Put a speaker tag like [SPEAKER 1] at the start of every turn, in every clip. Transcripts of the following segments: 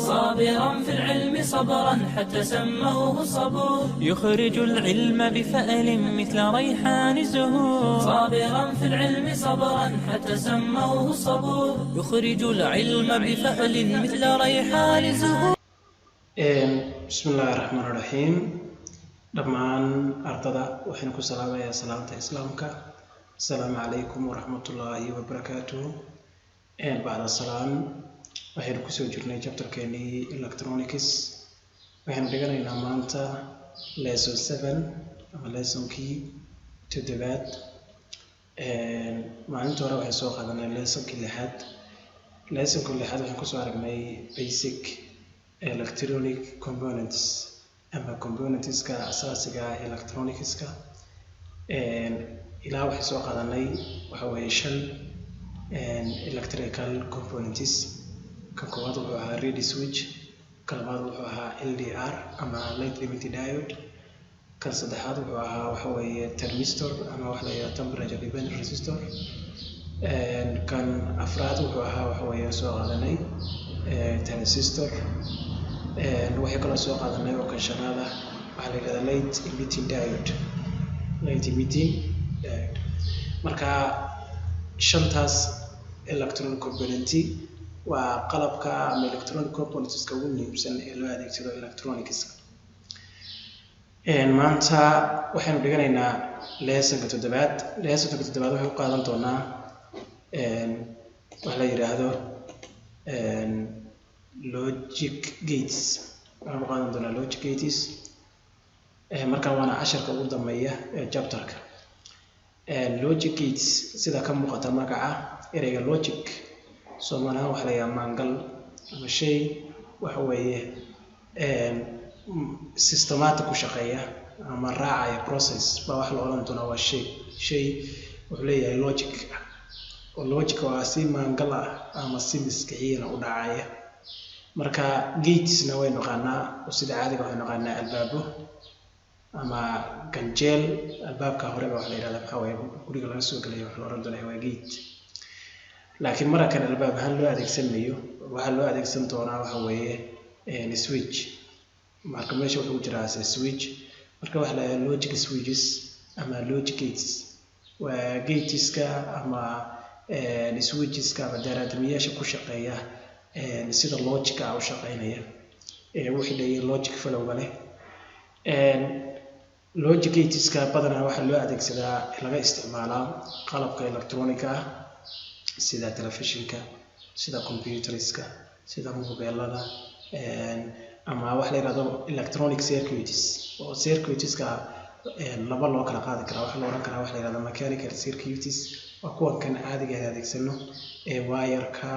[SPEAKER 1] صابرا في العلم صبرا حتى سموه الصبور.
[SPEAKER 2] يخرج العلم بفأل مثل ريحان الزهور.
[SPEAKER 1] صابرا في العلم صبرا حتى سموه الصبور.
[SPEAKER 2] يخرج العلم بفأل مثل ريحان الزهور.
[SPEAKER 3] Bismi illaahi raxmaan raxiim. Dhammaan ardada waxaynu ku salaamayaa salaamta Islaamka: asalaamu calaykum waraxmatullaahi wabarakaatuh. Bacda salaam, waxaynu kusoo jirnay chapterkeenii electronics. Waxaynu dhiganaynaa maanta lesson 7 ama lessonkii toddobaad. Maalinta hore waxay soo qaadanay lessonkii lixaad. Lessonka lixaad waxaan kusoo aragnay basic electronic components ama componentska asaasiga ah electronicska. Ilaa waxay soo qaadanay waxa weeye shan electrical components. Kan koowaad wuxuu ahaa reed switch, kan labaad wuxuu ahaa LDR ama light emitting diode, kan saddexaad wuxuu ahaa waxa weeye thermistor ama waxa la yidhaha temperature dependent resistor, kan afraad wuxuu ahaa waxa weeye soo qaadanay transistor. Waxay kaloo soo qaadanay oo kan shanaad ah waxaa la yidhahdaa light emitting diode, light emitting diode. Marka shantaas electronic component waa qalabka ama electronic componentska ugu muhiimsan ee loo adeegsado electronicska. Maanta waxaynu dhiganaynaa lessonka toddobaad. Lessonka toddobaad waxay u qaadan doonaa waxa la yidhaahdo logic gates. Waxaan ku qaadan doonaa logic gates. Marka waana casharka ugu dambeeya ee chapterka. Logic gates, sida ka muuqata magaca ereyga logic, Soomaali ahaan waxaa la yidhaha maangal ama shay waxa weeye systematic ku shaqeeya ama raacaya process baa waxa la odhan doonaa waa shay wuxuu leeyahay logic, oo logic oo ah si maangal ah ama si maskaxiyana u dhacaya. Marka gatesna way naqaanaa oo sida caadiga waxay naqaanaa albaabo ama ganjeel. Albaabka horeba waxa la yidhahdaa maxaa waaye guriga laga soo gelayo, waxa la odhan doonaa waa gate. Laakiin marka kan albaab ahaan loo adeegsanayo, waxaa loo adeegsan doonaa waxa weeye switch. Marka meesha wuxuu jiraa as a switch. Marka waxa la yidhahdaa logic switches ama logic gates waa gateska ama switcheska ama daaraadamiyaasha ku shaqeeya sida logic ah u shaqeynaya ee wixii leeyihiin logic flowga leh. Logic gateska badanaa waxaa loo adeegsadaa, laga isticmaalaa qalabka electronic ah sida telefishinka, sida computerska, sida mobeelada ama waxa la yidhahdo electronic circuits, oo circuitska laba loo kala qaadi karaa. Waxaa la odhan karaa waxa la yidhahdo mechanical circuits, waa kuwan kan caadiga ah adeegsano ee wire-ka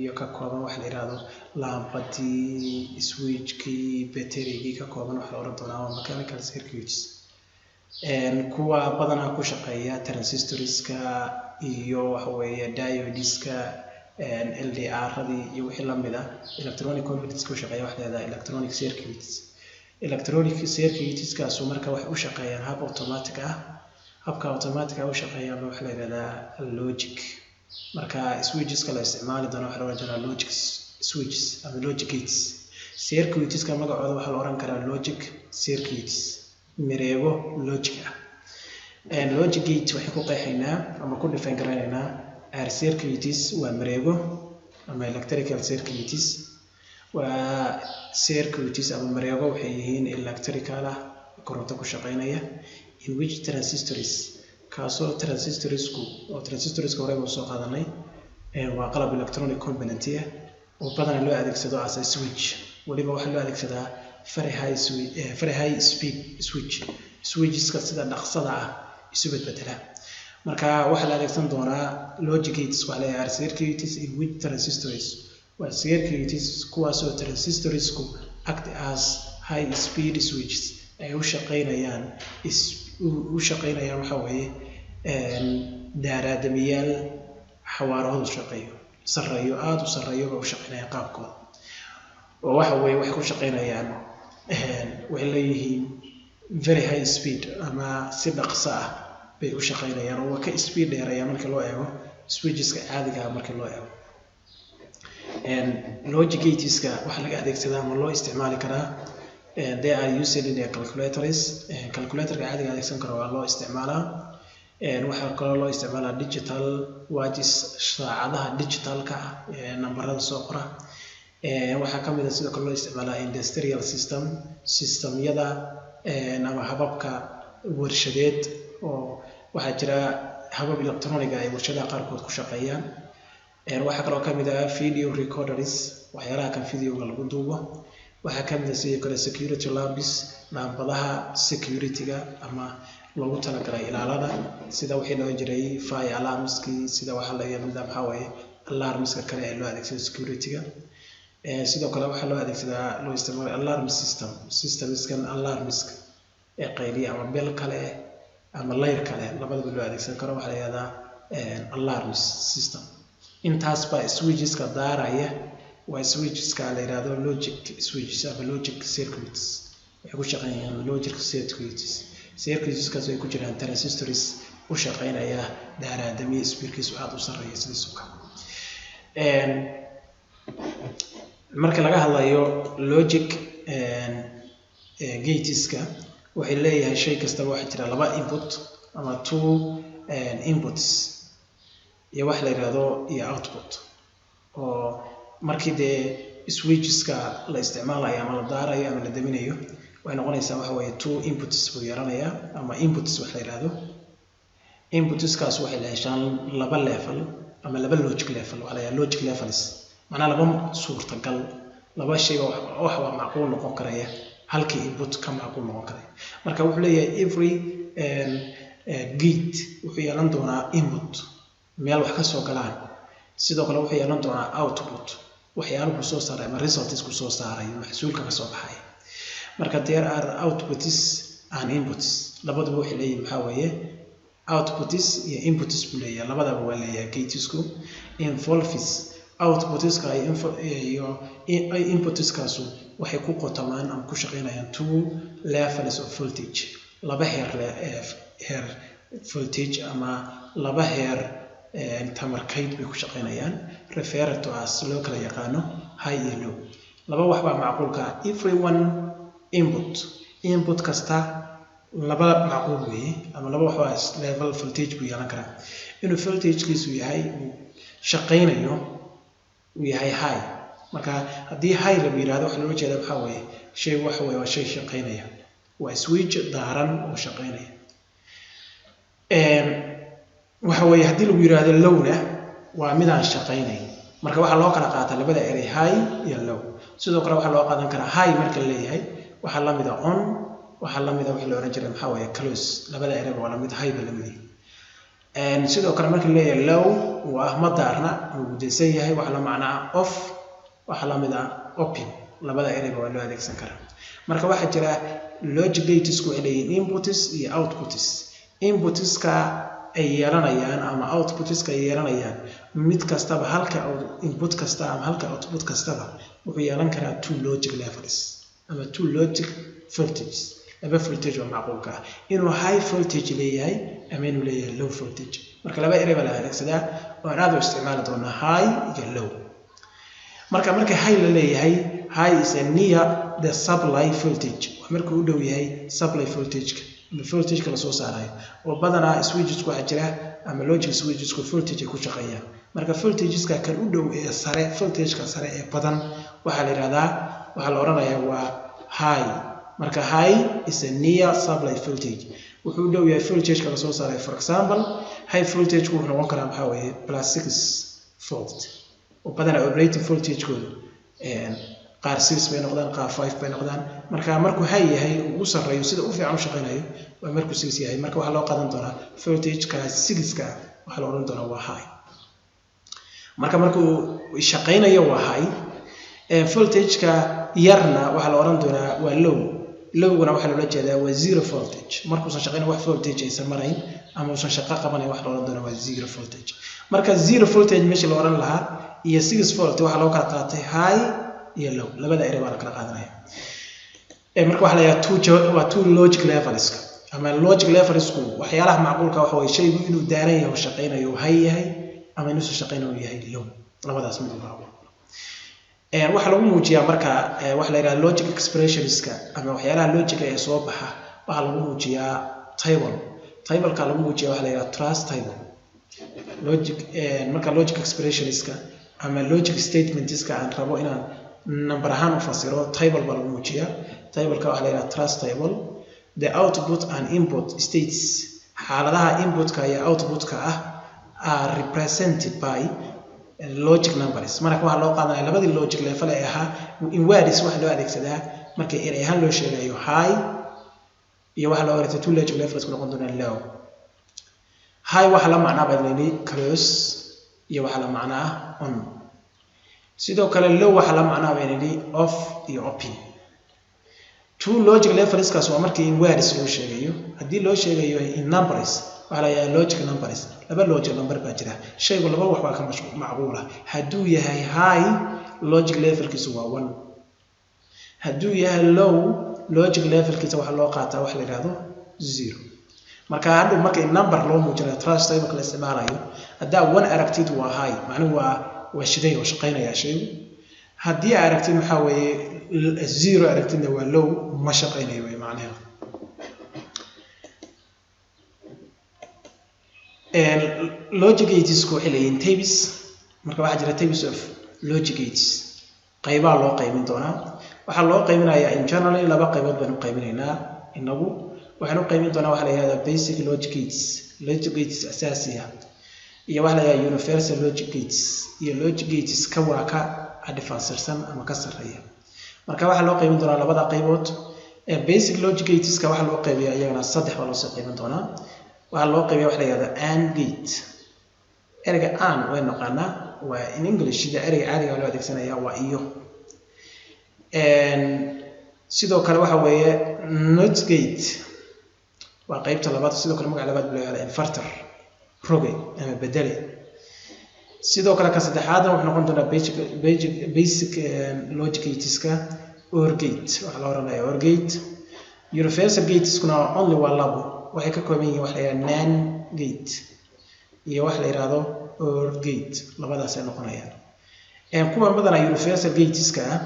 [SPEAKER 3] iyo ka kooban waxa la yidhahdo laambadii, switchkii, batterygii ka kooban, waxa la odhan doonaa waa mechanical circuits. Kuwa badanaa ku shaqeeya transistorska iyo waxa weeye diodeska, LDR-radii iyo wixii lamid ah electronic components ku shaqeeya waxa la yidhahdaa electronic circuits. Electronic circuitskaasu marka waxay u shaqeeyaan hab automatic ah. Habka automatic ah u shaqeeyaan waxa la yidhahdaa logic. Marka switcheska la isticmaali doono waxa la odhan doonaa logic switches ama logic gates. Circuitska magacooda waxaa la odhan karaa logic circuits, mareego logic ah. Logic gate waxay ku qeexaynaa ama ku define garaynaynaa are circuits, waa mareego ama electrical circuits, waa circuits ama mareego waxay yihiin electrical ah, koronto ku shaqeynaya, in which transistors, kaasoo transistorsku oo transistorska horey buu soo qaadanay, waa qalab electronic component ah oo badanaa loo adeegsado as a switch. Weliba waxaa loo adeegsadaa very high speed switch, switcheska sida dhaqsada ah isu bedbedela. Marka waxaa la adeegsan doonaa logic gates waxaa la yidhaha circuits in which transistors, waa circuits kuwaasoo transistorsku act as high speed switches, ay u shaqeynayaan waxa weeye daaraadamiyaal xawaarahoodu shaqeeyo sarreeyo, aada u sarreeyo bay u shaqeynayaan qaabkooda, oo waxa weeye waxay ku shaqeynayaan, waxay leeyihiin very high speed ama si dhaqso ah bay u shaqeynayaan, oo waa ka speed dheereeyaan marka loo eego switcheska caadiga ah marka loo eego. Logic gateska waxaa laga adeegsadaa ama loo isticmaali karaa, they are used in a calculators. Calculatorka caadiga adeegsan karo waa loo isticmaalaa. Waxaa kaloo loo isticmaalaa digital watches, saacadaha digitalka ah ee nambarada soo qora. Waxaa kamid ah sidoo kale loo isticmaalaa industrial system, systemyada ama hababka warshadeed, oo waxaa jira habab electronic ay warshadaha qaarkood ku shaqeeyaan. Waxaa kaloo kamid ah video recorders, waxyaalaha kan videoga lagu duubo. Waxaa kamid ah sidoo kale security lamps, laambadaha security-ga ama loogu talagalay ilaalada, sida wixii la oran jiray fire alarmskii, sida waxaa laga mid ah maxaa waaye alarmska kale ee loo adeegsado security-ga. Sidoo kale waxaa loo adeegsadaa, loo isticmaala alarm system, systemskan alarmska ee qayliya ama bell kale ama layr kale, labadaba loo adeegsan karo, waxaa la yihahdaa alarms system. Intaas baa switcheska daaraya. Waa switcheska la yihahdo logic switches ama logic circuits. Waxay ku shaqeeyaan logic circuits. Circuitskaas ay ku jiraan transistors u shaqeynaya daaraadamiye speedkiisu aada u sarreeya sidiisoo kale. Marka laga hadlayo logic gateska, waxay leeyahay shay kastaba waxaa jira laba input ama two inputs iyo wax la yidhaahdo iyo output, oo markii dee switcheska la isticmaalayo ama la daarayo ama la daminayo, waxay noqonaysaa waxa weeye two inputs buu yeelanayaa ama inputs wax la yidhaahdo. Inputskaas waxay la heshaan laba level ama laba logic level, waxaa la yidhahdaa logic levels, macnaha laba suurtagal, laba shay wax waa macquul noqon karaya, halkii input ka macquul noqon karaya. Marka wuxuu leeyahay every gate wuxuu yeelan doonaa input, meel wax ka soo galaan. Sidoo kale wuxuu yeelan doonaa output, waxyaaluhu soo saaray ama results ku soo saaray, maxsuulka ka soo baxay. Marka there are outputs and inputs, labaduba waxay leeyihin maxaa weeye outputs iyo inputs buu leeyahay, labadaba waa leeyahay gatesku. Involves outputska iyo inputskaasu waxay ku qotomaan ama ku shaqeynayaan two levels of voltage, laba heer, heer voltage ama laba heer tamarkayd bay ku shaqeynayaan, referred to as loo kala yaqaano high iyo low. Laba wax baa macquulka ah every one input. Input kasta laba macquul weeye ama laba wax baa level voltage buu yeelan karaa: inuu voltagekiisu yahay uu shaqeynayo uu yahay high. Marka haddii high lagu yihahdo, waxa loola jeeda maxaa weeye shay waxa weeye waa shay shaqeynaya, waa switch daaran oo shaqeynaya. Waxa weeye haddii lagu yihahdo lowna, waa midaan shaqeynayn. Marka waxaa loo kala qaataa labada erey high iyo low. Sidoo kale waxaa loo qaadan karaa high marka la leeyahay waxaa lamid a on, waxaa lamid a wixii la ohan jiray maxaa weeye close. Labada ereyba waa lamid, high ba lamid yihi. Sidoo kale marka la leeyahay low, waa ah ma daarna ama gudaysan yahay, waxaa la macnaa off, waxaa lamid ah open. Labada ereyba waa loo adeegsan karaa. Marka waxaa jira logic gatesku waxay leeyihiin inputs iyo outputs. Inputska ay yeelanayaan ama outputska ay yeelanayaan, mid kastaba, halka input kasta ama halka output kastaba wuxuu yeelan karaa two logic levels ama two logic voltages, laba voltage oo macquulka ah, inuu high voltage leeyahay ama inuu leeyahay low voltage. Marka laba erey baa la adeegsadaa oo aan aad u isticmaali doonaa, high iyo low. Marka high la leeyahay, high is a near the supply voltage, waa markuu u dhow yahay supply voltageka ama voltageka lasoo saarayo, oo badanaa switchesku waxaa jira ama logic switchesku voltage ay ku shaqeeyaan. Marka voltageska kan u dhow ee sare, voltageka sare ee badan, waxaa la yidhahdaa, waxaa la odhanayaa waa high. Marka high is a near supply voltage, wuxuu u dhow yahay voltageka lasoo saaray. For example, high voltage wuxuu noqon karaa maxaa weeye +6 volt, oo badanaa operating voltagekoodu qaar 6 bay noqdaan, qaar 5 bay noqdaan. Marka markuu high yahay, uu u sarreeyo, sida u fiican u shaqeynayo, waa markuu 6 yahay. Marka waxaa loo qaadan doonaa voltageka sixka, waxaa la odhan doonaa waa high. Marka markuu shaqeynayo waa high. Voltageka yarna waxaa la odhan doonaa waa low. Lowguna waxaa loola jeedaa waa zero voltage. Markuusan shaqeynayn, wax voltage aysan marayn ama uusan shaqo qabanayn, waxa la odhan doonaa waa zero voltage. Marka zero voltage meeshii la odhan lahaa iyo 6 volt, waxaa loo kala qaatay high iyo low, labada erey baa la kala qaadanaya. Marka waxaa la yidhaha two, waa two logic levelska ama logic levelsku. Waxyaalaha macquulka waxa waye shaygu inuu daaran yahay oo shaqeynayo uu high yahay ama inuusan shaqeynayo uu yahay low, labadaas mid walba. Waxaa lagu muujiyaa marka waxa la yidhahda logic expressionska ama waxyaalaha logica ee soo baxa waxaa lagu muujiyaa table. Tableka lagu muujiya waxa la yidhahda truth table. Logic, marka logic expressionska ama logic statementska aan rabo inaan number ahaan u fasiro, table baa lagu muujiyaa. Tableka waxaa la yidhahda truth table. The output and input states, xaaladaha inputka iyo outputka ah, are represented by logic numbers. Marka waxaa loo qaadanaya labadii logic level ee ahaa. In words waxaa loo adeegsadaa marka erey ahaan loo sheegayo high iyo waxaa loo adeegsadaa two logic levels ku noqon doonaa low. High waxaa la macnaa baa layidhi close iyo waxaa la macnaa on. Sidoo kale low waxaa la macnaa baa layidhi off iyo open. Two logic levelskaas waa markii in words loo sheegayo. Haddii loo sheegayo in numbers, waxaa la yidhaha logic numbers. Laba logic number baa jira. Shaygu laba wax baa ka macquula. Hadduu yahay high, logic levelkiisu waa 1. Hadduu yahay low, logic levelkiisa waxaa loo qaataa waxa la yidhahdo 0. Marka hadhow marka in number loo muujinayo, truth table la isticmaalayo, haddaa 1 aragtid waa high, macnuhu waa shiday oo shaqaynaya shaygu. Haddii aa aragtid maxaa weeye 0 aragtidna waa low, ma shaqaynayo wey macnaheedu. Logic gatesku waxay leeyihiin types. Marka waxaa jira types of logic gates. Qaybaa loo qaybin doonaa. Waxaa loo qaybinayaa in generally laba qaybood baynu qaybinaynaa inagu. Waxaynu u qaybin doonaa waxa la yihahdaa basic logic gates, logic gates asaasiya, iyo waxa la yihahdaa universal logic gates, iyo logic gates ka waa ka advancedsan ama ka sarreeya. Marka waxaa loo qaybin doonaa labada qaybood. Basic logic gateska waxaa loo qaybiyaa iyagana saddex baa loosii qaybin doonaa. Waxaa loo qaybiya waxa la yihahdaa AND gate. Ereyga AND way naqaanaa, waa in English sida ereyga caadiga loo adeegsanaya waa iyo. Sidoo kale waxa weeye NOT gate waa qaybta labaad. Sidoo kale magaca labaad buu leeyahay, inverter, roge ama bedele. Sidoo kale ka saddexaadna wuxuu noqon doonaa basic logic gateska OR gate, waxaa la oranaya OR gate. Universal gateskuna only waa labo. Waxay ka kooban yihiin waxa la yihahda NAND gate iyo waxa la yihahdo OR gate. Labadaasay noqonayaan. Kuwa badanaa universal gateska ah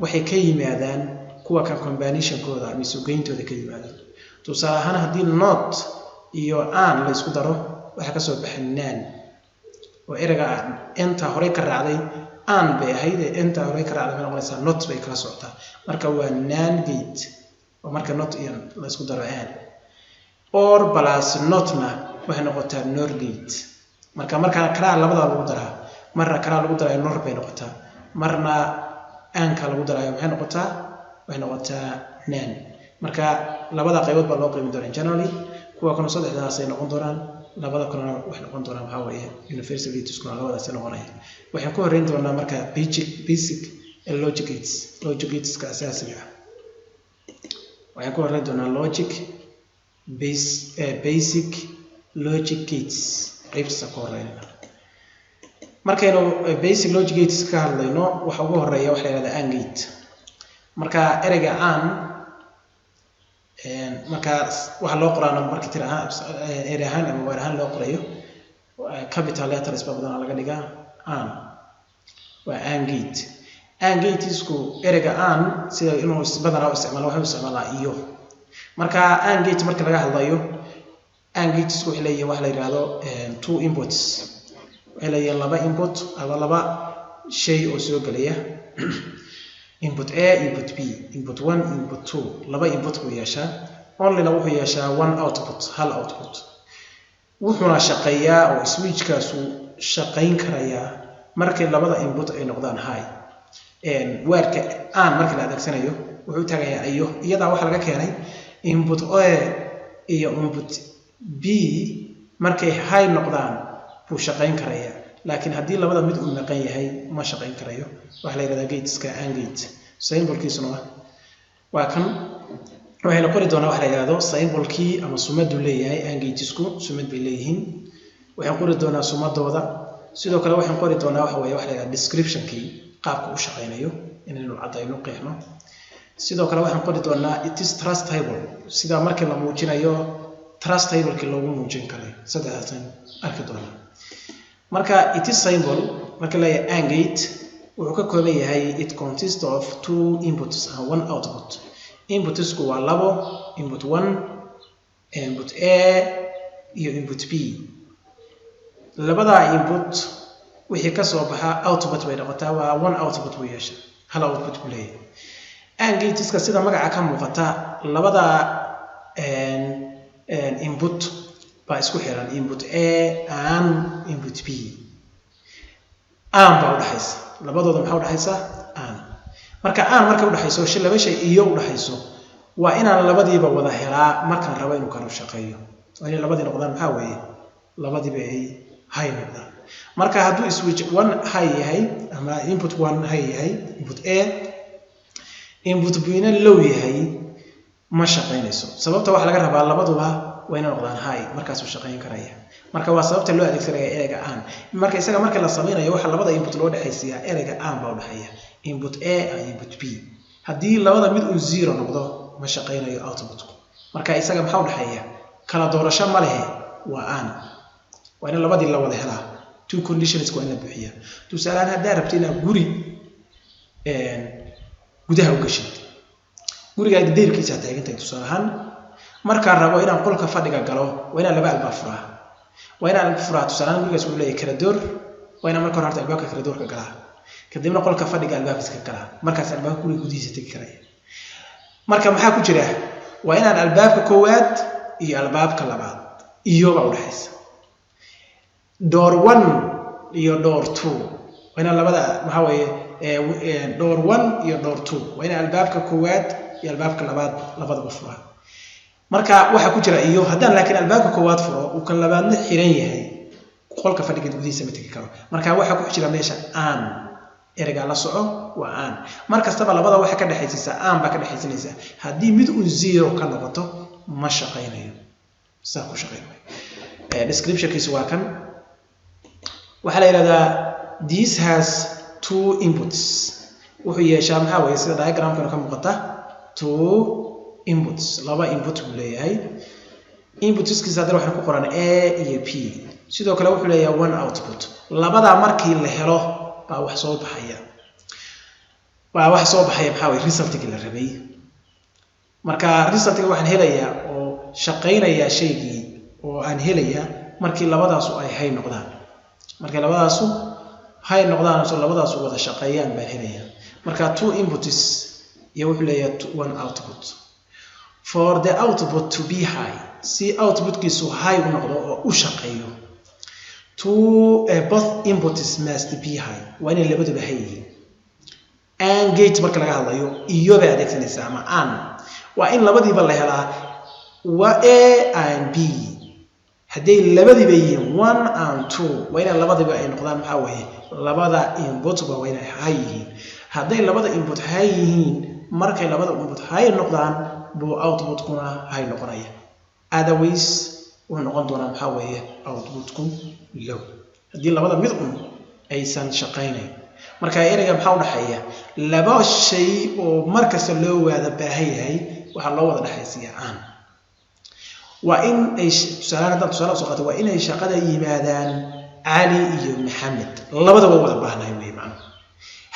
[SPEAKER 3] waxay ka yimaadaan kuwa kan combinationkooda ama isugeyntooda ka yimaadaan. Tusaale ahaan, haddii NOT iyo AND la isku daro, waxaa kasoo baxa NAND, oo ereyga inta horey ka raacday AND bay ahayd ee inta horey ka raacday waxay noqonaysaa NOT bay kala socotaa. Marka waa NAND gate oo marka NOT iyo la isku daro AND. OR plus NOTna waxay noqotaa NOR gate. Marka markaa kalaa labada lagu daraa, marna kalaa lagu daraayo NOR bay noqotaa, marna ANDka lagu daraayo maxay noqotaa? Waxay noqotaa NAND. Marka labada qaybood baa loo qaybin doonaa generally. Kuwa kuna saddexdaasay noqon doonaan, labada kalena waxay noqon doonaan waxaa weeye universal gateskuna labadaasay noqonayaan. Waxaan ku horreyn doonaa marka basic logic gates, logic gateska asaasiga ah. Waxaan ku horreyn doonaa logic base basic logic gates qaybtiisa ku horreynayna. Markaynu basic logic gates ka hadlayno, waxa ugu horeeya waxa la yihahdaa AND gate. Marka ereyga AND marka waxaa loo qoraa marka tir ahaan, erey ahaan ama weer ahaan loo qorayo, capital letters baa badanaa laga dhigaa. AND waa AND gate. AND gatesku ereyga AND sida inuu badanaa u isticmaalo, waxay u isticmaalaa iyo. Marka AND gate marka laga hadlayo, AND gatesku waxay leeyihiin waxa la yidhahdo two inputs. Waxay leeyihiin laba input ama laba shay oo soo gelaya, input A, input B, input 1, input 2. Laba input buu yeeshaa. Onlyna wuxuu yeeshaa one output, hal output. Wuxuuna shaqeeyaa oo switchkaasu shaqayn karayaa markay labada input ay noqdaan high. Wordka AND marka la adeegsanayo wuxuu tagayaa iyo. Iyadaa waxaa laga keenay input A iyo input B markay high noqdaan buu shaqayn karayaa, laakiin haddii labada mid uu maqan yahay ma shaqayn karayo. Waxaa la yidhahdaa gateska AND gate. Symbolkiisuna waa kan. Waxayna qori doonaa waxa la yidhahdo symbolkii ama sumaduu leeyahay. AND gatesku sumad bay leeyihiin. Waxaan qori doonaa sumadooda. Sidoo kale waxaan qori doonaa waxa weeye waxa la yidhahda descriptionkii, qaabka u shaqaynayo inaynu caddayno, qeexno. Sidoo kale waxaan qori doonaa it is truth table, sida markii la muujinayo truth tablekii loogu muujin karayo. Saddexdaasaan arki doonaa. Marka it is symbol marka leeyahay AND gate. Wuxuu ka kooban yahay, it consists of two inputs and one output. Inputsku waa labo: input one, input A iyo input B. Labadaa input wixii kasoo baxa output bay noqotaa. Waa one output buu yeesha, hal output buu leeyahay. AND gateska, sida magaca ka muuqata, labada input baa isku xiran, input A and input B. And baa udhaxaysa labadooda. Maxaa udhaxaysa? And. Marka and markay udhaxayso shi laba shay iyo udhaxayso, waa inaan labadiiba wada helaa markaan rabo inuu kala shaqeeyo. Waa inay labadii noqdaan, maxaa weeye, labadiiba ay high noqdaan. Marka hadduu switch one high yahay ama input one high yahay, input A, input B-na low yahay, ma shaqaynayso. Sababta waxaa laga rabaa labaduba waa inay noqdaan high, markaasuu shaqayn karaya. Marka waa sababta loo adeegsanaya ereyga and. Marka isaga marka la samaynayo, waxaa labada input loo dhexaysiiyaa ereyga and baa udhexeeya, input A and input B. Haddii labada mid uu zero noqdo, ma shaqaynayo outputku. Marka isaga maxaa udhexeeya? Kala doorasho ma lehe, waa and. Waa in labadii la wada helaa. Two conditions waa in la buuxiyaa. Tusaalehaan, haddaa rabto inaad guri gudaha u gashid, gurigaaga dayrkiisa taagantahay tusaale ahaan, markaan rabo inaan qolka fadhiga galo, waa inaan laba albaab furaa. Waa inaan furaa, tusaale ahaan, gurigaas wuxuu leeyahay kala door. Waa inaan marka hore horta albaabka kala doorka galaa, kadibna qolka fadhiga albaabkiisa ka galaa, markaas albaabka guriga gudihiisa tegi karaya. Marka maxaa ku jira? Waa inaan albaabka koowaad iyo albaabka labaad iyo baa udhexaysa, door one iyo door two. Waa inaan labada, maxaa weeye, door one iyo door two, waa inaan albaabka koowaad iyo albaabka labaad labadaba furaa. Marka waxaa ku jira iyo. Haddaan laakiin albaabka koowaad furo, uu kan labaadna xiran yahay, qolka fadhiga gudihiisa ma tegi karo. Marka waxaa ku jira meesha and. Ereygaa la soco, waa and. Mar kastaba labada waxa ka dhexaysiisa and baa ka dhexaysinaysa. Haddii mid un zero ka noqoto, ma shaqaynayo, saa ku shaqayn maayo. Descriptionkiisu waa kan. Waxaa la yidhahdaa this has two inputs. Wuxuu yeeshaa, maxaa weeye, sida diagramkan ka muuqata, two inputs, laba input buu leeyahay. Inputskiisa haddana waxaa ku qoran A iyo B. Sidoo kale wuxuu leeyahay one output. Labadaa markii la helo baa wax soo baxaya, baa wax soo baxaya, maxaa weye, resultigii la rabay. Marka resultiga waxaan helayaa oo shaqaynayaa shaygii oo aan helayaa markii labadaasu ay high noqdaan. Markay labadaasu high noqdaan oo labadaasu wada shaqeeyaan baan helayaa. Marka two inputs iyo wuxuu leeyahay one output. For the output to be high, si outputkiisu high u noqdo oo u shaqeeyo, two both inputs must be high. Waa inay labaduba high yihiin. AND gate marka laga hadlayo, iyo bay adeegsanaysaa ama and. Waa in labadiiba la helaa, waa A and B. Hadday labadiiba yihiin one and two, waa inay labadiiba ay noqdaan, maxaa weeye, labada inputba waa inay high yihiin. Hadday labada input high yihiin, markay labada input high noqdaan buu outputkuna high noqonaya. Otherwise wuxuu noqon doonaa, maxaa weeye, outputku low, haddii labada mid un aysan shaqaynayn. Marka ereyga maxaa udhexeeya? Laba shay oo mar kasta loo wada baahan yahay waxaa loo wada dhexaysiiyaa and. Waa in ay, tusaale, haddaan tusaale usoo qaato, waa inay shaqada yimaadaan Cali iyo Maxamed. Labadaba wada baahnahay wey macnuhu.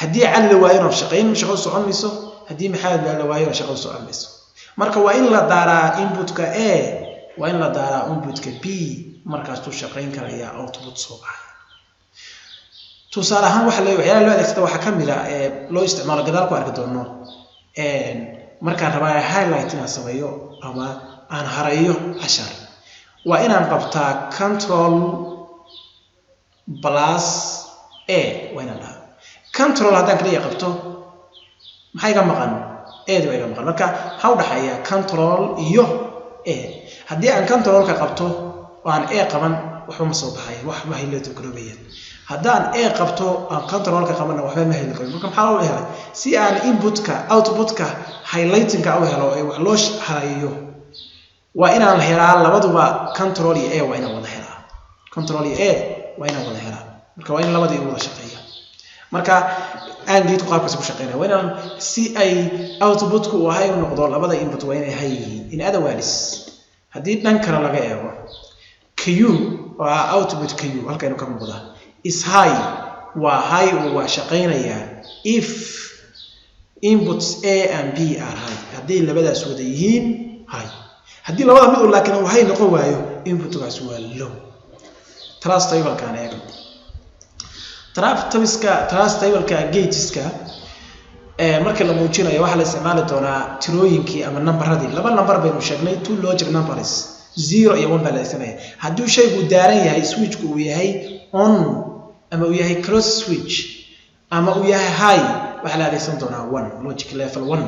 [SPEAKER 3] Haddii Cali la waayona shaqayn, shaqadu socon mayso. Haddii Maxamed la waayona shaqadu socon mayso. Marka waa in la daaraa inputka A, waa in la daaraa inputka B, markaasuu shaqayn karaya, output soo baxay. Tusaale ahaan, waxa la waxyaalaha loo adeegsada waxaa ka mid a ee loo isticmaalo, gadaal ku arki doono, markaan rabaa highlight inaan sameeyo ama aan harayo cashar, waa inaan qabtaa Control plus A. Waa inaan dhahaa Control. Haddaan kaliya qabto, maxaa iga maqan? A-di baa iga maqan. Marka maxaa udhaxeeya Control iyo A? Haddii aan Controlka qabto oo aan A qaban, waxba ma soo baxaya, wax ma highlight garoobayaan. Haddaan A qabto aan Controlka qabanna, waxba ma highlight garoobayan. Marka maxaa loo helay? Si aan inputka, outputka highlightingka u helo ee wax loo harayo, waa inaan helaa labaduba, Control iyo A waa inaan wada helaa. Control iyo A waa inaan wada helaa. Marka waa in labadii wada shaqeeya. Marka AND gateku qaabkaas ku shaqeynaya, waa inaan, si ay outputku uu high u noqdo, labada input waa inay high yihiin. In other words, haddii dhan kale laga eego, Q waa output. Q halkaynu ka muuqda is high Waa high oo waa shaqaynayaa if inputs A and B are high, hadday labadaas wada yihiin high. Haddii labada mid u laakiin uu high noqon waayo, inputkaas waa low. Truth tablekaan eegno. Truth tableka gateska marka la muujinayo, waxaa la isticmaali doonaa tirooyinkii ama nambaradii. Laba number baynu sheegnay, two logic numbers, zero iyo one baa la adeegsanaya. Hadduu shaygu daaran yahay, switchku uu yahay on ama uu yahay close switch ama uu yahay high, waxaa la adeegsan doonaa one, logic level one.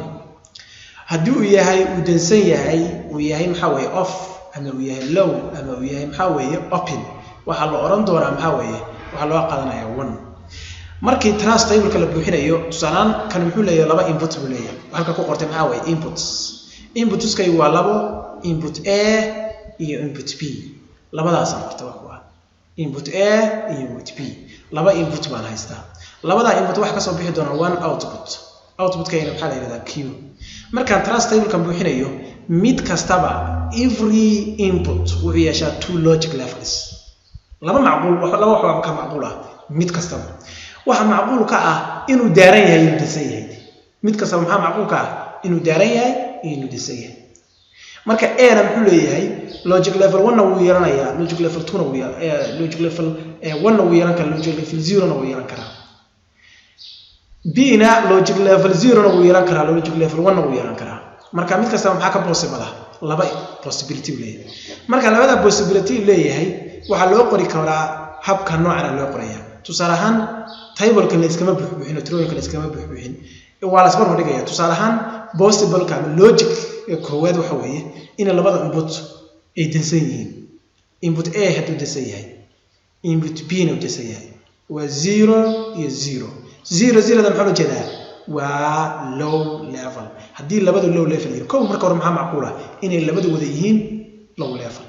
[SPEAKER 3] Haddii uu yahay, uu dansan yahay, uu yahay maxaa weeye off ama uu yahay low ama uu yahay maxaa weeye open, waxaa la odhan doonaa maxaa weeye, waxaa loo qaadanaya one. Markii truth tableka la buuxinayo, tusaalaan kan muxuu leeyahay? Laba input buu leeyahay. Halka ku qortay maxaa weeye inputs. Inputskay waa labo, input A iyo input B. Labadaasaan qortay, waa kuwa input A iyo input B. Laba input baan haystaa. Labadaa input waxa kasoo bixi doona one output. Outputkayna maxaa la yihahdaa? Q. Markaan truth tablekan buuxinayo, mid kastaba, every input wuxuu yeeshaa two logic levels. Laba macquul, laba wax ka macquul ah. Mid kastaba waxa macquul ka ah inuu daaran yahay, inuu dansan yahay. Mid kastaba maxaa macquul ka ah? Inuu daaran yahay iyo inuu dansan yahay. Marka A-na muxuu leeyahay? Logic level one-na wuu yeelanayaa, logic level two-na wuu, logic level one-na wuu yeelan karaa, logic level zero-na wuu yeelan karaa. B-na logic level zero-na wuu yeelan karaa, logic level one-na wuu yeelan karaa. Marka mid kastaba maxaa ka possible ah? Laba possibility uu leeyahay. Marka labada possibility leeyahay, waxaa loo qori karaa habka noocana loo qoraya. Tusaale ahaan, tableka la iskama buuxbuuxin oo tirooyinka la iskama buuxbuuxin, waa la isbarbar dhigaya. Tusaale ahaan, possibleka ama logic koowaad waxa weeye in labada input ay dansan yihiin. Input A hadduu dansan yahay, input B na uu dansan yahay, waa zero iyo zero. Zero zeroda maxaa loo jeedaa? Waa low level. Haddii labadu low level yihiin kow, marka hore maxaa macquul ah? Inay labadu wada yihiin low level.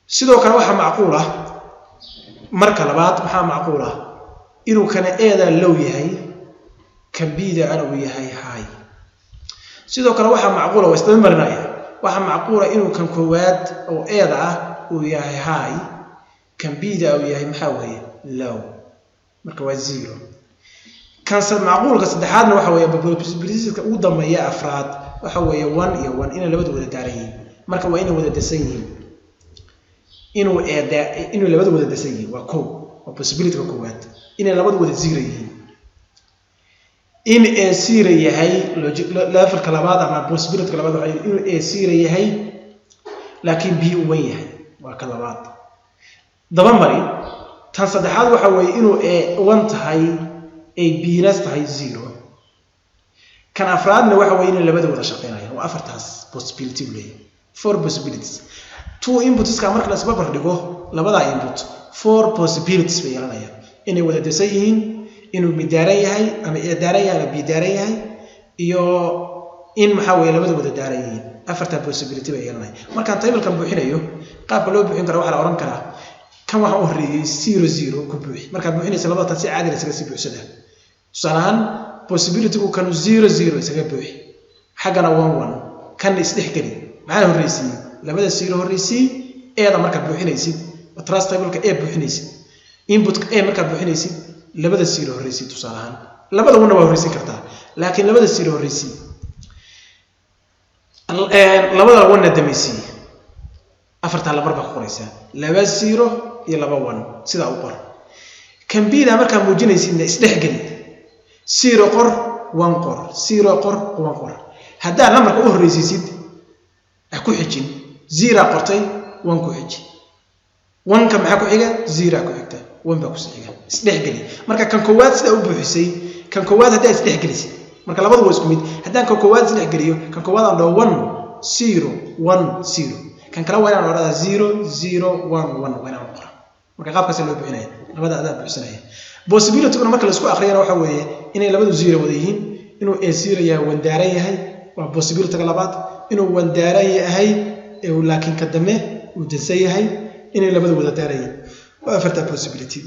[SPEAKER 3] Sidoo kale waxaa macquul ah, marka labaad maxaa macquul ah? Inuu kana A-da low yahay, kan B-da ana uu yahay high. Sidoo kale waxaa macquula, waa isdaba marinaya, waxaa macquula inuu kan koowaad oo A-da ah uu yahay high, kan B-da uu yahay maxaa weeye low. Marka waa zero. Kan macquulka saddexaadna waxa weeye, possibilitiska ugu dambeeya afraad waxa weeye one iyo one, inay labadu wada daaran yihiin. Marka waa inay wada dasan yihiin, inuu eeda inuu labadu wada dasan yihiin waa kow, waa possibilityga koowaad. Inay labadu wada zero yihiin, in A zero yahay, levelka labaad ama possibilityga labaad waxa inuu A zero yahay laakiin B uu one yahay, waa ka labaad. Daba mari. Tan saddexaad waxa weeye inuu A one tahay, ay B-na tahay zero. Kan afraadna waxa weeye inay labada wada shaqeynayaan. Waa afartaas possibility uu leeyahay, four possibilities. Two inputska marka la isbarbar dhigo, labada input four possibilities bay yeelanayaan: inay wada dasan yihiin, inuu mid daaran yahay ama A daaran yahay ama B daaran yahay, iyo in maxaa weeye labada wada daaran yihiin. Afartaa possibility bay yeelanaya. Markaan tablekan buuxinayo, qaabka loo buuxin karo waxaa la odhan karaa, kan waxaa u horreeyey zero zero ku buuxi. Markaad buuxinaysa labada tan si caadi la isaga sii buuxsadaa. Tusaale ahaan, possibilitygu kanu zero zero isaga buuxi, xaggana one one, kanna isdhex geli. Maxaa horreysiiyey? Labada zero horreysii. A-da markaad buuxinaysid, truth tableka A buuxinaysid, inputka A markaad buuxinaysid, labada zero horreysii. Tusaale ahaan, labada one-na waa horreysiin kartaa, laakiin labada zero horreysii, labada one-na damaysii. Afartaa lambar baa ku qoraysaa, laba zero iyo laba one, sidaa u qor. Kan B-da markaa muujinaysidna isdhexgeli, zero qor, one qor, zero qor, one qor. Haddaad lambarka u horreysiisid, ha ku xijin. Zero qortay, one ku xiji. One-ka maxaa ku xiga? Zero ku xigta, one baa kusii xiga. Isdhexgeli. Marka kan koowaad sidaa u buuxisay, kan koowaad haddaa isdhexgelisid, marka labadu waa isku mid. Haddaan kan koowaad isdhexgeliyo, kan koowaad aan dhaho one zero one zero, kan kale waa inaan odhahdaa zero zero one one, waa inaan qora. Marka qaabkaasa loo buuxinaya, labada adaa buuxsanaya. Possibilityguna marka laisku akhriyana waxa weeye inay labadu zero wada yihiin, inuu A zero yahay, one daaran yahay, waa possibilityga labaad, inuu one daaran yahay laakiin ka dambe uu dansan yahay, inay labada wada daaran yihiin. Waa afarta possibility.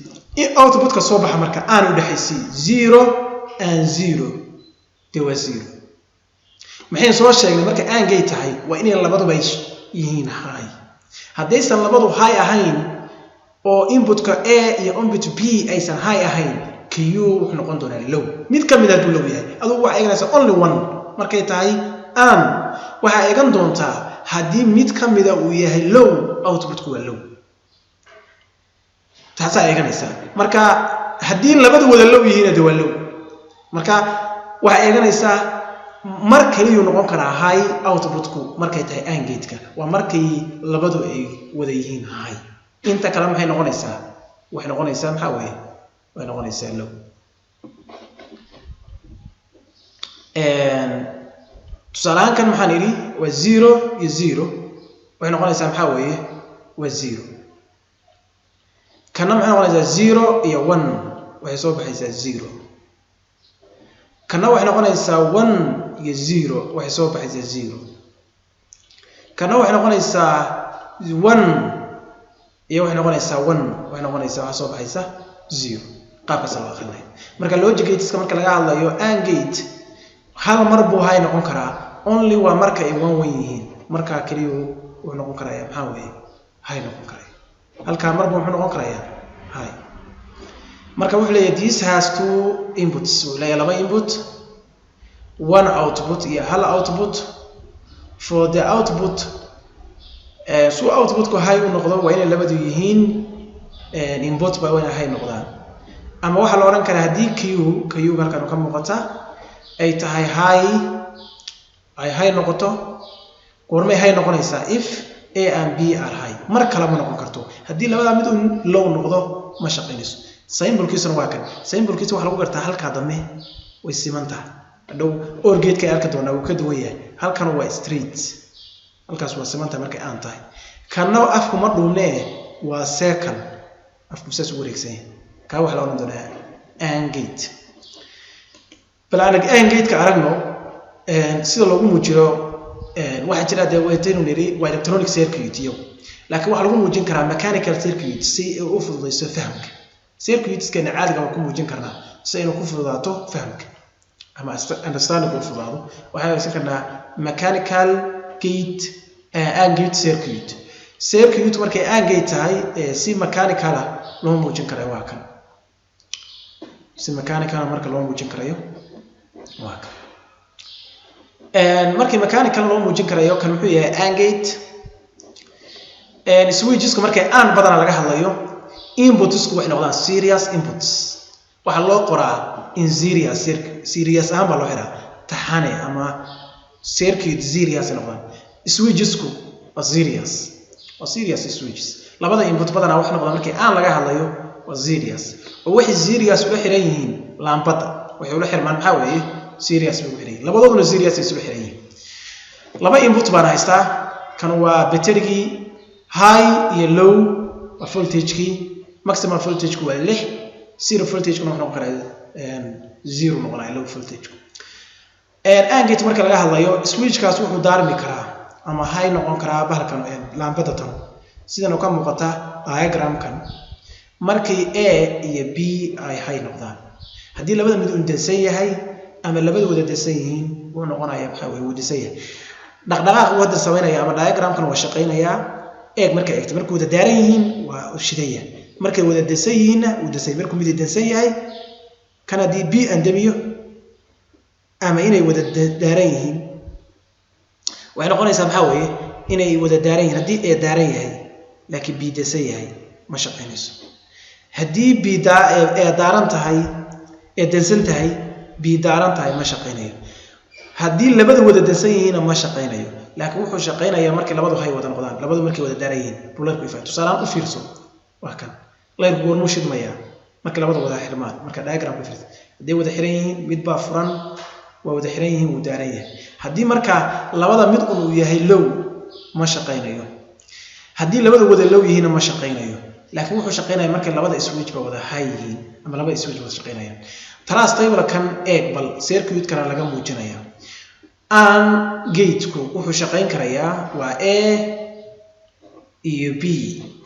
[SPEAKER 3] Outputka soo baxa marka aan u dhexaysay zero and zero, dee waa zero. Maxayn soo sheegnay? Marka AND-gay tahay, waa inay labaduba yihiin high. Haddaysan labadu high ahayn Oo inputka A iyo input B aysan high ahayn, Q wuxuu noqon doonaa low. Mid ka mid hadduu low yahay, adugu waxaa eeganaysaa only one. Markay tahay AND, waxaa eegan doontaa haddii mid ka mida uu yahay low, outputku waa low. Taasaa eeganaysaa. Marka haddii labadu wada low yihiina, de waa low. Marka waxaa eeganaysaa mar kaliyuu noqon karaa high outputku markay tahay AND gate-ka, waa markay labadu ay wada yihiin high. Inta kale maxay noqonaysaa? Waxay noqonaysaa, maxaa weeye, waxay noqonaysaa low. Tusaale ahaan kan maxaan idhi? Waa zero iyo zero, waxay noqonaysaa, maxaa weeye, waa zero. Kanna maxay noqonaysaa? Zero iyo one, waxay soo baxaysaa zero. Kanna waxay noqonaysaa one iyo zero, waxay soo baxaysaa zero. Kanna waxay noqonaysaa one iyo, waxay noqonaysaa one, waxay noqonaysaa, waxaa soo baxaysa zero. Qaabkaasa loo akrinaya. Marka logic gateska marka laga hadlayo, AND gate hal mar buu high noqon karaa, only waa marka ay one one yihiin. Markaa keliya wuxuu noqon karaya, maxaa weeye, high noqon karaya. Halkaa marba muxuu noqon karayaa? High. Marka wuxuu leeyahay, this has two inputs, wuxuu leeyahay laba input, one output iyo hal output. For the output, suu outputku high u noqdo, waa inay labadu yihiin input ba waa inay high noqdaan. Ama waxaa la odhan karaa, haddii Q halkan ka muuqata ay tahay high, ay high noqoto, goormay high noqonaysaa? If A and B are high. Mar kale ma noqon karto. Haddii labadaa mid uu low noqdo, ma shaqaynayso. Symbolkiisuna waa kan. Symbolkiisa waxaa lagu gartaa halkaa dambe way siman tahay. Hadhow OR gate-ka ay arki doonaa wuu ka duwan yahay. Halkan waa straight, halkaas waa siman tahay markay aan tahay. Kanna afku ma dhuumnee, waa circle, afku saas u wareegsan yahay. Kaa waxaa la odhan doonaa AND gate. Bal aan AND gate-ka aragno sida loogu muujiyo. Waxaa jira, dee waytaynu niri waa electronic circuit iyo, laakiin waxaa lagu muujin karaa mechanical circuit si ay u fududayso fahamka. Circuitskana caadiga waan ku muujin karnaa si aynu ku fududaato fahamka ama understanding u fududaado. Waxaan adeegsan karnaa mechanical gate, AND gate circuit. Circuit markay AND gate tahay, si mechanical ah loo muujin karayo waa kan. Si mechanical marka loo muujin karayo waa kan. Markii mechanical loo muujin karayo, kan muxuu yahay? AND gate. Switchesku markay aan badana laga hadlayo, inputsku waxay noqdaan series inputs. Waxaa loo qoraa in series, series ahaan baa loo xiraa, taxane ama circuit series ay noqdaan. Switchesku waa series, waa series switches. Labada input badanaa waxay noqdaan, markii aan laga hadlayo, waa series, oo waxay series ula xiran yihiin laambadda. Waxay ula xirmaan, maxaa weeye, series bay ugu xiran yihiin. Labadooduna series ay isula xiran yihiin. Laba input baan haystaa. Kan waa batterigii, high iyo low waa voltagekii. Maximum voltageku waa 6, zero voltagekuna wuxuu noqon karaa zero noqonaya low voltageku. AND gate marka laga hadlayo, switchkaas wuxuu daarmi karaa ama high noqon karaa bahalkan, laambada tan sidan oo ka muuqata diagramkan, markay A iyo B ay high noqdaan. Haddii labada mid uu dansan yahay ama labada wada dansan yihiin, wuu noqonaya, maxaa weye, wuu dansan yahay. Dhaqdhaqaaq uu hadda samaynaya ama diagramkan waa shaqaynayaa. Eeg, markay eegto, markay wada daaran yihiin waa shidaya, markay wada dansan yihiinna wuu dansan. Markuu mid dansan yahay, kan haddii B aan damiyo ama inay wada daaran yihiin, waxay noqonaysaa, maxaa weeye, inay wada daaran yihiin. Haddii A daaran yahay laakiin B dansan yahay, ma shaqaynayso. Haddii B A daaran tahay, ee dansan tahay, B daaran tahay, ma shaqaynayo. Haddii labada wada dansan yihiinna, ma shaqaynayo. Laakiin wuxuu shaqaynayaa markii labadu hay wada noqdaan, labadu markay wada daaran yihiin buu leyrku ifaa. Tusaalehaan u fiirso, waa kan leyrku. Goormuu shidmayaa? Markii labada wada xirmaan. Marka diagramka fiirso, hadday wada xiran yihiin, mid baa furan, waa wada xiran yihiin, wuu daaran yahay. Haddii marka labada mid un uu yahay low, ma shaqaynayo. Haddii labada wada low yihiinna, ma shaqaynayo. Laakiin wuxuu shaqaynaya markay labada switch ba wada high yihiin ama labada switch wada shaqaynayaan. Truth table kan eeg bal, circuit-kana laga muujinaya. AND gate-ku wuxuu shaqayn karayaa waa A iyo B,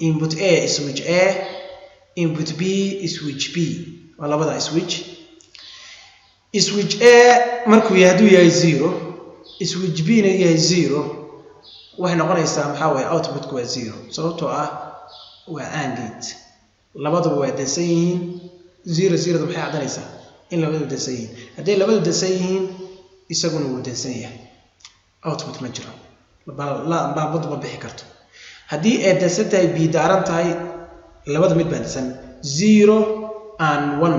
[SPEAKER 3] input A switch A, input B switch B, waa labada switch. Switch A markuu yahay, hadduu yahay zero, switch B na yahay zero, waxay noqonaysaa, maxaa waaye, outputku waa zero, sababtoo ah waa AND gate. Labaduba waa dansan yihiin. Zero zeroda maxay caddanaysaa? In labadu dansan yihiin. Hadday labadu dansan yihiin, isaguna wuu dansan yahay, output ma jiro, laambadu ma bixi karto. Haddii ay dansan tahay, B daaran tahay, labada mid baa dansan, zero and one.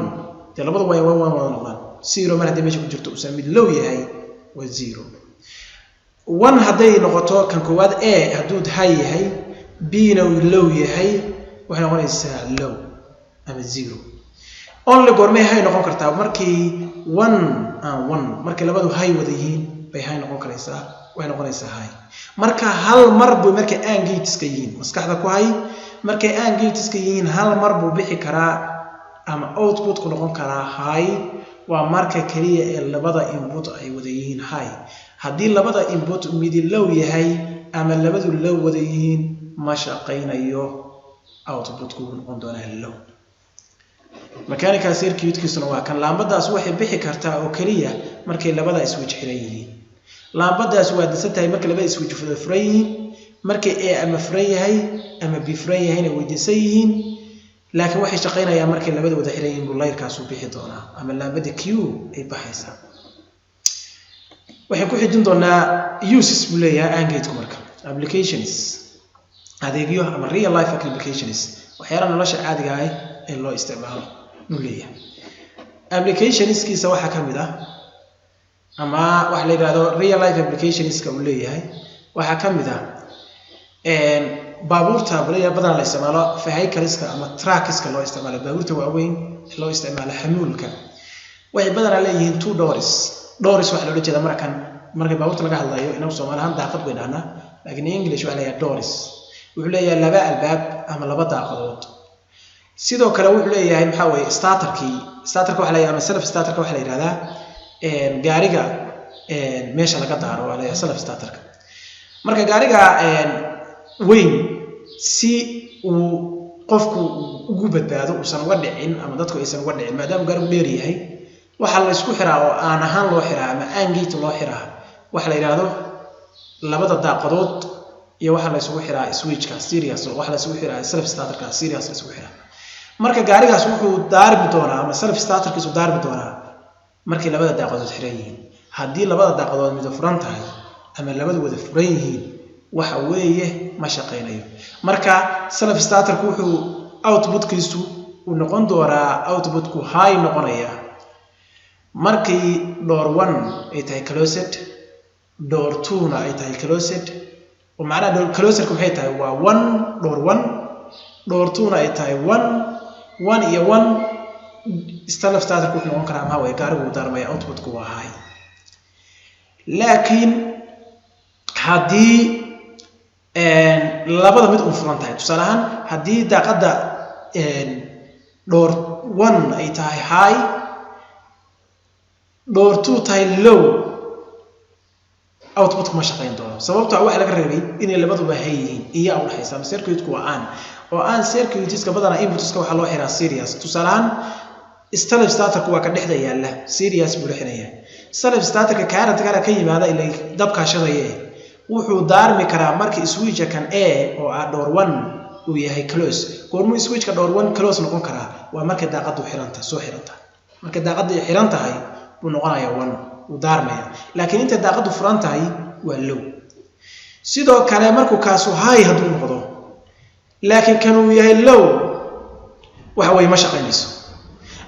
[SPEAKER 3] Dee labadu waa one one wada noqdaan. Zero mar haddii meesha ku jirto uusan mid low yahay, waa zero. One hadday noqoto, kan koowaad A hadduu high yahay, B na uu low yahay, waxay noqonaysaa low ama zero. Only goormay high noqon kartaa? Markii one and one, markay labadu high wada yihiin bay high noqon karaysaa, waxay noqonaysaa high. Marka hal mar buu, markay AND gateska yihiin, maskaxda ku hay, markay AND gateska yihiin, hal mar buu bixi karaa ama outputku noqon karaa high. Waa marka keliya ee labada input ay wada yihiin high. Haddii labada input midi low yahay ama labadu low wada yihiin, ma shaqaynayo, outputku wuu noqon doonaa low. Mechanical circuitkiisuna waa kan. Laambadaas waxay bixi kartaa oo keliya markay labada switch xiran yihiin. Laambadaas waa dansan tahay markay labada switch wada furan yihiin. Markay A ama furan yahay ama B furan yahayna way dansan yihiin, laakiin waxay shaqaynayaan markay labada wada xiran yihiin buu layrkaasu bixi doonaa ama laambada Q ay baxaysaa. Waxaan ku xijin doonaa uses buu leeyahay AND gateku. Marka applications, adeegyo ama real life applications, waxyaalaha nolosha caadiga ah ee loo isticmaalo buu leeyahay. Applicationskiisa waxaa ka mid ah, ama waxa la yidhahdo real life applicationska uu leeyahay, waxaa ka mid ah baabuurta badanaa la isticmaalo, vehicleska ama truckiska loo isticmaalo, baabuurta waaweyn ee loo isticmaalo xamuulka. Waxay badanaa leeyihiin two doors. Doors waxaa loola jeedaa markan marka baabuurta laga hadlayo, inagu Soomaali ahaan daaqad bay dhahnaa, laakiin English waxaa leeyahay doors. Wuxuu leeyahay laba albaab ama laba daaqadood. Sidoo kale wuxuu leeyahay, maxaa weeye, starterkii. Starterka waxa la ama self starterka waxaa la yidhahdaa gaariga meesha laga daaro waa la yidhahdaa self starterka. Marka gaariga weyn, si uu qofku ugu badbaado, uusan uga dhicin ama dadku aysan uga dhicin, maadaama gaarigu dheer yahay, waxaa la isku xiraa oo aan ahaan loo xiraa ama AND gate loo xiraa waxa la yidhaahdo labada daaqadood, iyo waxaa la isugu xiraa switchka series, oo waxaa la isugu xiraa self starterka series la isugu xiraa. Marka gaarigaas wuxuu daarmi doonaa ama self starterkiisu daarmi doonaa markay labada daaqadood xiran yihiin. Haddii labada daaqadood mida furan tahay ama labadu wada furan yihiin, waxa weeye ma shaqaynayo. Marka self starterku wuxuu outputkiisu uu noqon doonaa, outputku high noqonaya markii door one ay tahay closed, door two-na ay tahay closed. Oo macnaha door closedka maxay tahay? Waa one, door one, door two-na ay tahay one, one iyo one. Self starterku wuxuu noqon karaa, maxaa weeye, gaarigu uu daarmaya, outputku waa high. Laakiin haddii labada mid uun furan tahay, tusaale ahaan haddii daaqadda door one ay tahay high, door two tahay low, output kuma shaqayn doono. Sababtoo ah waxa laga reebay inay labaduba high yihiin iyo udhexaysa ama circuitku waa AND oo AND circuitska badanaa inputska waxaa loo xiraa series. Tusaale ahaan self starterku waa ka dhexda yaalla, series buu la xiraya. Self starterka current kana ka yimaada ilaa dabkaa shadaye, wuxuu daarmi karaa marka switcha kan A oo ah door one uu yahay close. Goormuu switchka door one close noqon karaa? Waa markay daaqadu xiranta, soo xiranta. Markay daaqadu xiran tahay buu noqonayaa one, wuu daarmaya, laakiin intay daaqadu furan tahay waa low. Sidoo kale markuu kaasu high hadduu noqdo, laakiin kanuu yahay low, waxa weeye ma shaqaynayso.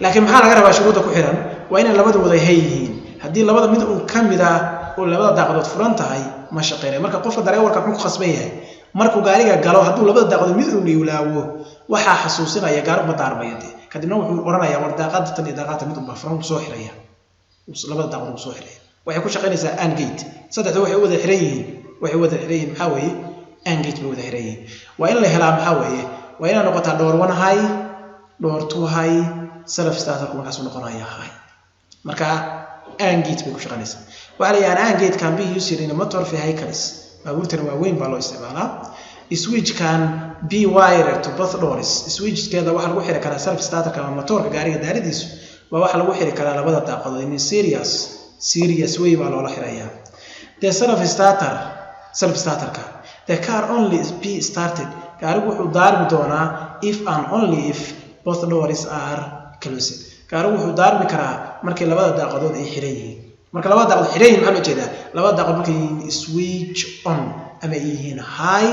[SPEAKER 3] Laakiin maxaa laga rabaa? Shuruudda ku xiran waa inay labada wada high yihiin. Haddii labada mid uun ka mid ah oo labada daaqadood furan tahay, ma shaqaynayo. Marka qofka dareewalka muxuu ku khasban yahay markuu gaariga galo? Hadduu labada daaqadood mid uun iwlaawo, waxaa xasuusinaya gaarigu ma daarmaya dee. Kadibna wuxuu odhanayaa, war daaqada tan iyo daaqada mid unbaa furan, soo xiraya labada daaqadood, uu soo xiraya. Waxay ku shaqaynaysaa AND gate. Saddexda waxay u wada xiran yihiin, waxay wada xiran yihiin, maxaa weeye, AND gate bay wada xiran yihiin. Waa in la helaa, maxaa weeye, waa inay noqotaa door one high, door two high, self starterku markaasuu noqonaya high. Marka AND gate bay ku shaqaynaysaa. Waxaa la yidhaha AND gate can be used in motor vehicles, baabuurtana waaweyn baa loo isticmaalaa. Switch can be wired to both doors. Switchkeeda waxaa lagu xiri karaa self starterka ama motoorka gaariga daaridiisu waa waxaa lagu xiri karaa labada daaqadood in series way baa loola xirayaa. The self starter, self starterka, the car only be started Gaarigu wuxuu daarmi doonaa if and only if both doors are closed. Gaarigu wuxuu daarmi karaa markii labada daaqadood ay xiran yihiin. Marka labada daaqadood xiran yihiin, maxaa loo jeedaa? Labada daaqadood markay yihiin switch on ama ay yihiin high,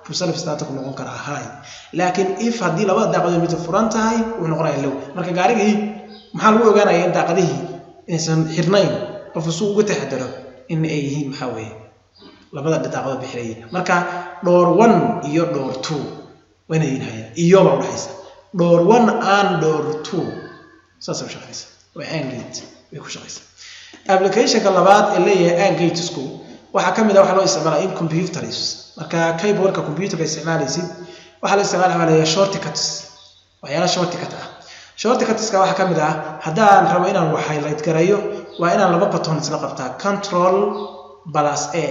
[SPEAKER 3] buu self starter ku noqon karaa high. Laakiin if haddii labada daaqadood mid furan tahay, wuxuu noqonayaa low. Marka gaarigii maxaa lagu ogaanaya? In daaqadihii inaysan xirnayn, qofku si uga taxadaro in ay yihiin, maxaa weeye, labada daaqadood bay xiran yihiin. Marka door one iyo door two waa inay yihiin haya, iyo baa udhexaysa door one and door two. Saasay u shaqaysa, waa AND gate bay ku shaqaysa. Applicationka labaad ee leeyahay AND gatesku waxaa ka mid ah waxaa loo isticmaalaa in computers. Marka keyboardka computerka isticmaalaysid, waxaa la isticmaala waxaa leeyahay shortcuts, waxyaala shortcut ah. Shortcutska waxaa ka mid ah, haddaan rabo inaan wax highlight gareeyo, waa inaan laba button isla qabtaa, Control plus A.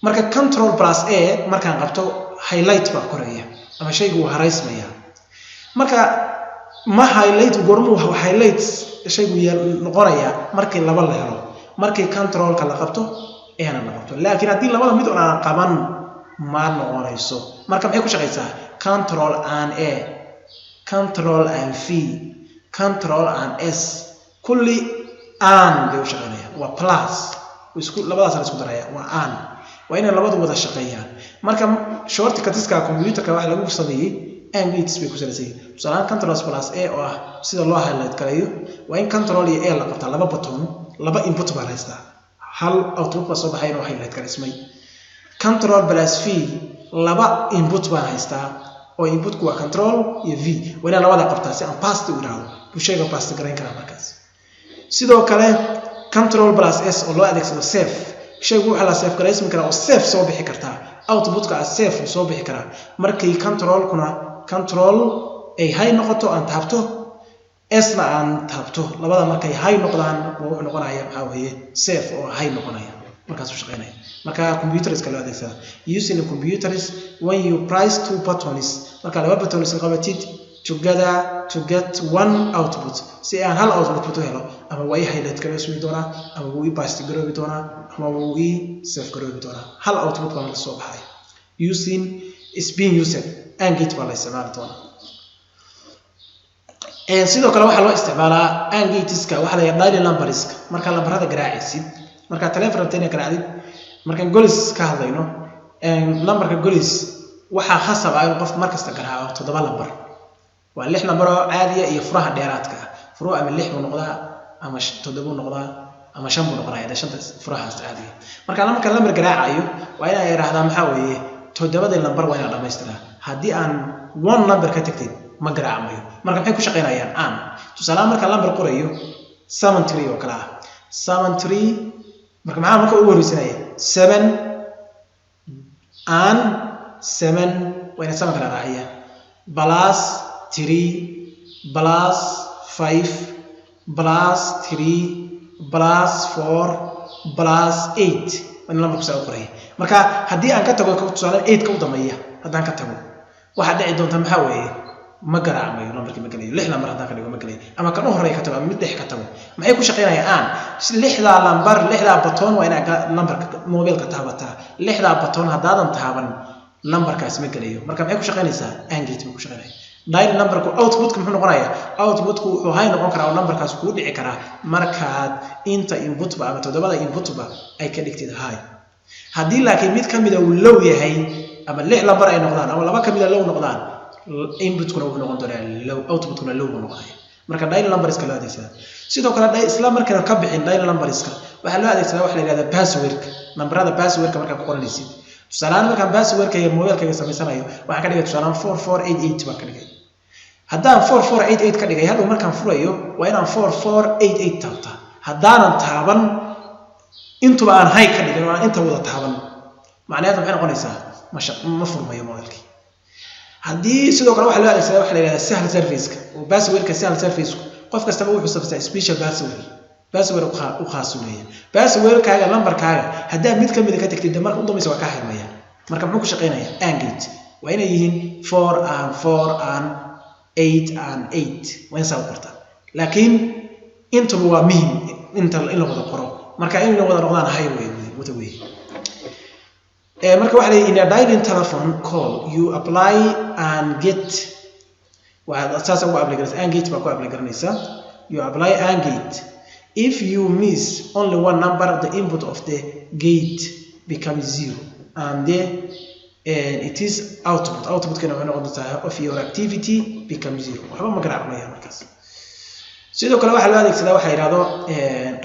[SPEAKER 3] Marka Control plus A markaan qabto, highlight baa koraya ama shaygu wuu haraysmaya. Marka ma highlight, goormuu highlight shaygu noqonaya? Markii laba la helo, markii controlka la qabto, ana la qabto. Laakiin haddii labada mid un aan qaban, ma noqonayso. Marka maxay ku shaqaysaa? Control and A, Control and V, Control and S, kulli and bay u shaqaynayaan. Waa plus, isku labadaas la isku daraya, waa and, waa inay labadu wada shaqeeyaan. Marka shortcutska computerka waxa lagu sameeyey AND gates bay ku salaysan yihiin. Tusaalahaan, Control plus A oo ah sida loo highlight gareeyo, waa in Control iyo A la qabtaa, laba button, laba input baa la haystaa, hal output baa soo baxay inuu highlight gareysmay. Control plus V, laba input baan haystaa oo inputku waa Control iyo V, waa inaan labada qabtaa si aan paste u idhaahdo, buu shayga paste garayn karaa markaas. Sidoo kale Control plus S oo loo adeegsado save, shaygu waxaa la save garaysmi karaa oo save soo bixi kartaa, outputka ah save uu soo bixi karaa markii controlkuna control ay high noqoto aan taabto, S-na aan taabto. Labada markay high noqdaan, wuxuu noqonaya, maxaa weeye, save oo high noqonaya, markaasuu shaqeynaya. Marka computerska loo adeegsada, using the computers when you press two buttons, marka laba buttons qabatid together to get one output, si aan hal output u helo, ama waa ii highlight garoosmi doonaa, ama wuu ii paste garoobi doonaa, ama wuu ii save garoobi doonaa. Hal output baa marka soo baxaya. Using is being used, AND gate baa la isticmaali doonaa. Sidoo kale waxaa loo isticmaalaa AND gateska waxaa la yidhaha dialing numberska. Markaa lambarada garaacaysid, markaa telephone rabta inaad garaacdid, markaan Golis ka hadlayno, lambarka Golis waxaa khasab ah inuu qofku markasta garaaco toddoba lambar. Waa lix lambar oo caadiya iyo furaha dheeraadka ah. Furuhu ama lix buu noqdaa, ama toddobuu noqdaa, ama shan buu noqonaya, dee shanta furahaas caadiga. Marka marka lambar garaacayo, waa inaa idhaahdaa, maxaa weeye, toddobadii lambar waa inaa dhammaystiraa. Haddii aan one number ka tagtid, ma garaacmayo. Marka maxay ku shaqaynayaan? Aan tusaalahaan marka lambar qorayo 73 oo kale ah, 73, marka maxaa marka ugu horreysanaya? Seven and seven, waa ina seven kala raaciya, plus three plus five plus three plus four plus eight, waa in lambarku saa u qoraya. Marka haddii aan ka tago, tusaale, eight ka u dambeeya haddaan ka tago, waxaa dhici doonta, maxaa weeye, ma garaacmayo lambarkii, ma gelayo. Lix lambar haddaan ka dhigo, ma gelayo, ama kan u horeeya ka tago, ama mid dhex ka tago. Maxay ku shaqaynayaan? Aan lixdaa lambar, lixdaa button waa inaad lambarka mobilka taabataa. Lixdaa button haddaadan taaban, lambarkaas ma gelayo. Marka maxay ku shaqaynaysaa? AND gate ma ku shaqaynaya. Dial numberku outputka muxuu noqonayaa? Outputku wuxuu high noqon karaa oo numberkaas kuu dhici karaa markaad inta inputba ama toddobada inputba ay ka dhigtid high. Haddii laakiin mid ka mida uu low yahay, ama lix lambar ay noqdaan, ama laba ka mida low noqdaan, inputkuna wuxuu noqon doonaa low, outputkuna low buu noqonaya. Marka dial numberska loo adeegsadaa. Sidoo kale, isla markana ka bixin dial numberska, waxaa loo adeegsadaa waxa la yidhahdaa passwordka, nambarada passwordka markaa ku qoranaysid. Tusaalehaan, markaan passwordkayga mobilkayga samaysanayo, waxaan ka dhigay tusaalehaan 4488 baan ka dhigay. Haddaan 4488 ka dhigay, hadhow markaan furayo waa inaan 4488 taabta. Haddaanan taaban, intuba aan high ka dhigin oo aan inta wada taaban, macnaheedu maxay noqonaysaa? Ma furmayo mobilkii. Haddii sidoo kale waxaa loo adeegsadaa waxa la yidhahdaa Sahal Serviceka oo passwordka. Sahal Serviceku qof kastaba wuxuu samaystaa special password, password u khaas u leeyahay. Passwordkaaga, lambarkaaga haddaa mid ka mida ka tagtid, de marka u dambaysa waa kaa xirmaya. Marka muxuu ku shaqeynayaa AND gate? Waa inay yihiin four and four and eight and eight, waa in saa u qortaa. Laakiin intuba waa muhim inta in la wada qoro, marka inay wada noqdaan high wey wada wey. Marka waxaa leeyahay, in a dialing telephone call you apply AND gate. Waxaad saas ugu apply garanaysaa, AND gate baa ku apply garanaysaa. You apply AND gate. If you miss only one number, the input of the gate becomes zero and the and it is output, outputkana waxay noqon doontaa of your activity becomes zero. Waxba ma garaacmaya markaas. Sidoo kale waxaa loo adeegsadaa waxaa yidhahdo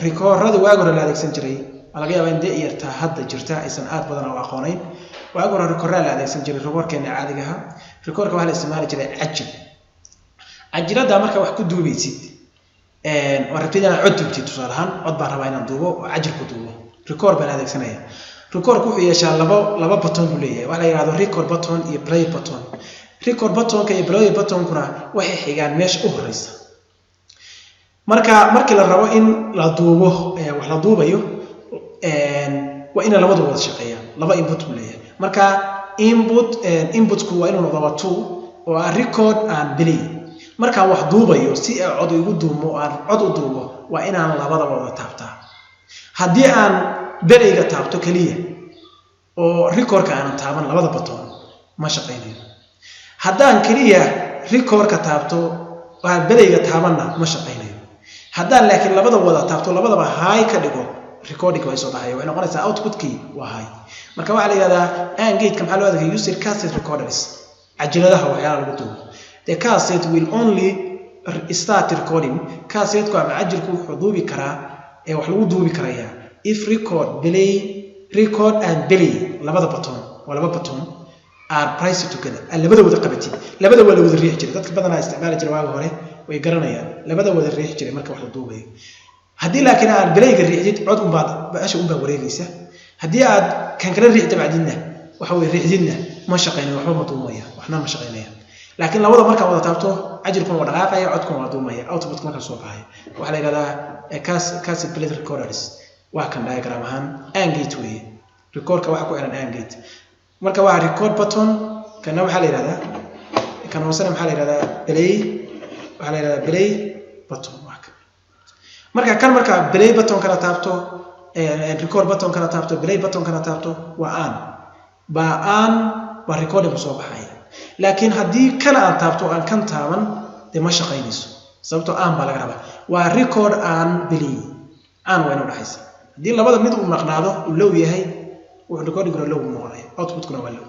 [SPEAKER 3] rikoorada. Waagi hore la adeegsan jiray, waa laga yaabaa in da'yarta hadda jirta aysan aad badan u aqoonayn. Waagi hore rikoorraa la adeegsan jiray, rikoorkeena caadiga ahaa. Rikoorka waxaa la isticmaali jiray cajil. Cajiladda marka wax ku duubaysid oo rabtid inaad cod duubtid, tusaale ahaan cod baan rabaa inaan duubo oo cajil ku duubo, rikoor baan adeegsanaya. Rikoorku wuxuu yeeshaa laba button buu leeyahay. Waxaa la yidhahdo record button iyo play button. Record buttonka iyo play buttonkuna waxay xigaan meesha u horeysa. Marka markii la rabo in la duubo, wax la duubayo, waa ina labadu wada shaqeeyaan. Laba input buu leeyahay. Marka inputku waa inuu noqdo waa two oo ah record and play. Markaan wax duubayo, si ay cod igu duumo oo aan cod u duubo, waa inaan labadaba wada taabtaa. Haddii aan playga taabto keliya oo recordka aanan taaban labada button, ma shaqaynayo. Haddaan keliya recordka taabto oo aan playga taabanna, ma shaqaynayo. Haddaan laakiin labada wada taabto, labadaba high ka dhigo, recording way soo baxaya, waxay noqonaysaa outputkii waa high. Marka waxaa la yidhahdaa AND gateka maxaa loo adeegay? User cassette recorders, cajaladaha waxyaalaha lagu duubo. The cassette will only start recording, cassetteku ama cajilku wuxuu duubi karaa ee wax lagu duubi karayaa if record, play, record and play, labada button, waa laba button, are pressed together. Aad labada wada qabatid. Labada waa la wada riixi jiray. Dadka badanaa isticmaali jiray waagi hore way garanayaan. Labada wada riixi jiray marka wax la duubayo. Haddii laakiin aad playga riixdid, cod unbaad basha unbaa wareegaysa. Haddii aad kan kala riixda bacdidna, waxa weye riixdidna, ma shaqaynayo, waxba ma duumaya, waxna ma shaqaynaya. Laakiin labada markaa wada taabto, cajilkuna waa dhaqaaqaya, codkuna waa duumaya, outputka markaa soo baxaya. Waxaa la yidhahdaa cassette plate recorders. Waa kan diagram ahaan AND gate weeye. Recordka waxaa ku xiran AND gate. Marka waa record button. Kana waxaa la yidhahdaa, kan hoosena maxaa la yidhahdaa? Play. Waxaa la yidhahdaa play button, waa kan. Marka kan marka play button kala taabto, record button kala taabto, play button kala taabto, waa aan baa aan baa recording soo baxaya. Laakiin haddii kan aan taabto, aan kan taaban, dee ma shaqaynayso, sababtoo aan baa laga rabaa, waa record and play. Aan waa inuu dhexaysa. Haddii labada mid uu maqnaado, uu low yahay, wuxuu recordingkuna low buu noqonaya, outputkuna waa low.